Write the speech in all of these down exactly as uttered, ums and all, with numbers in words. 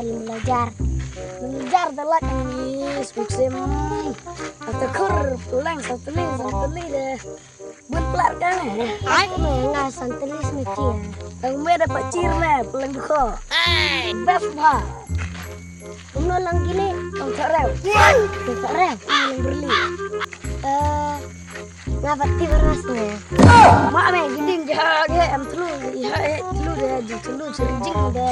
Mlajar. Mlajar da lak ni suksim. Ata kur pulang satu li satu li de. Bun plat kan. Ai me nga santli smekia. Ang me dapat cir me pulang duko. Best ba. Umno lang gini. Ang sarem. Ang sarem. Ang berli. Eh, Nga bati beras ne. Ma me giding ja ge em tlu ja e tlu de ji tlu chiri jing de.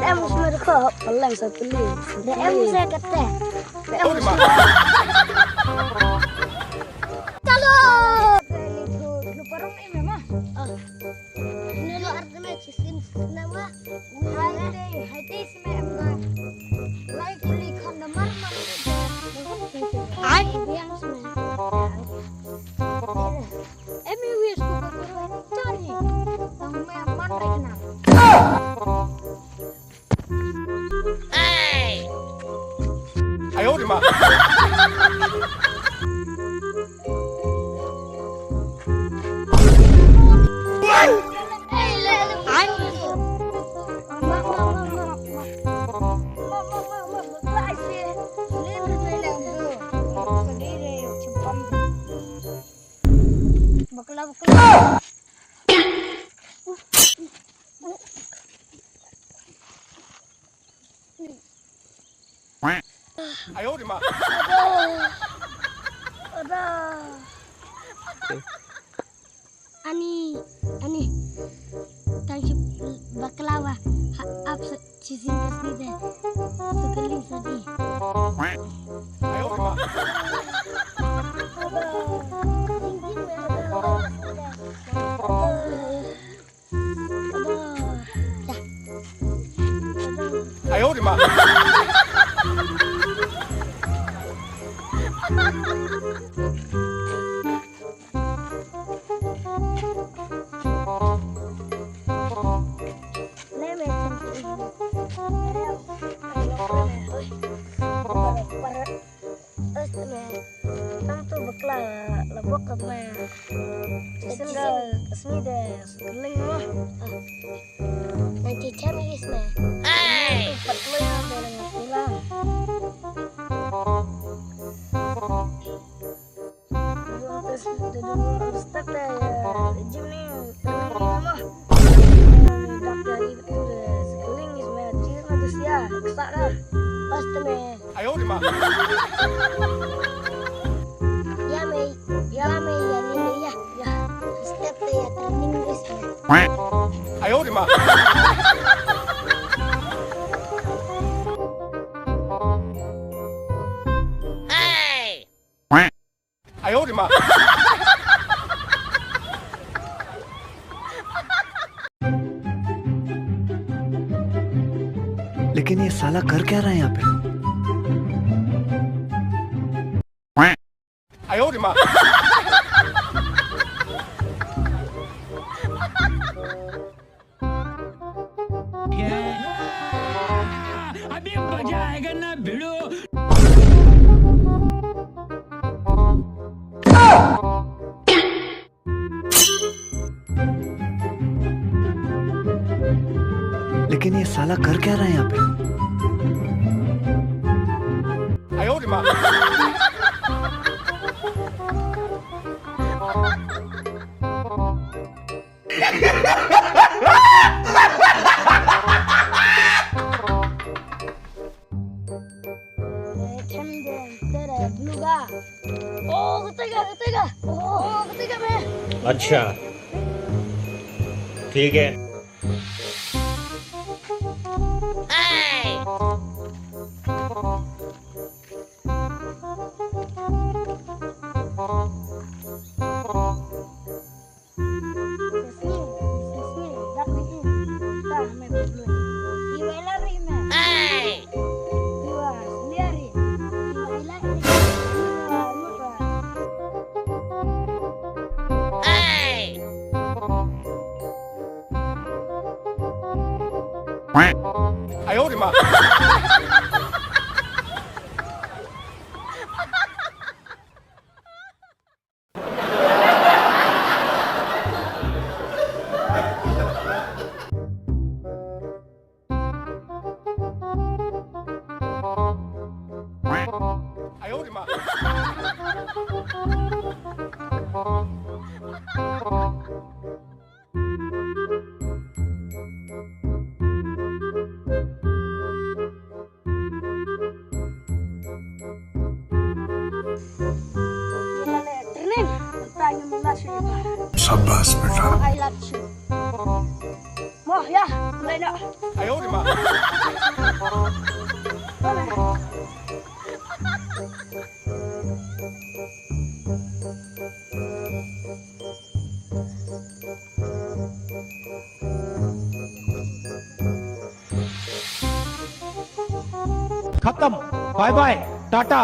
Em usme de ko palang sa tli. De em usme kete. De em usme. Chalo. Lu parong em ma. Nelo arte me chisin nama. Hai te, hai te sime em ba. Lai kuli khon namar mar. Ai. Biang sime. Em i wis ko ko ko chari. Tang me man re kena. Hey. Ayo di ma. Bakla, bakla. Ayo di ma. Ada. Ada. Ani, ani. Tang shi baklawa. Ha, ap sa, chisin kasni de. Sukaling sadi. Ayo di ma. Ada. Ada. Ada. Ayo di ma. Leme. Ayo, leme. Oi. Para, para. Este me. Tang tu bakla la bok me. Sendal kasmi de. Leng mo. Nanti cem is me. Hey. Pat leng me nang pulang. Start de. Jim ni. Leng mo. Dak dari tu de. Leng is me. Jir na tu sia. Kesak dah. Pas tu me. Ayo di ma. Ya me, ya me, ya ni me, ya, ya. Step te ya training is ya. Ayo di ma. Hey. Ayo di ma. लेकिन ये साला कर क्या रहा है यहाँ पे? Ayo di ma. अभी मजा आएगा ना भिड़ू। लेकिन ये साला कर क्या रहा है यहाँ पे? Ayo di ma. Tender, tender, blue ga. Oh, ketiga, ketiga. Oh, ketiga, man. अच्छा, ठीक है। Hey! Ayo di ma. Pak. Training, tanya mula sini. Sabas, beta. I love you. Mo, ya, mulai nak. Ayo, di ma. खत्म। Bye bye. Tata.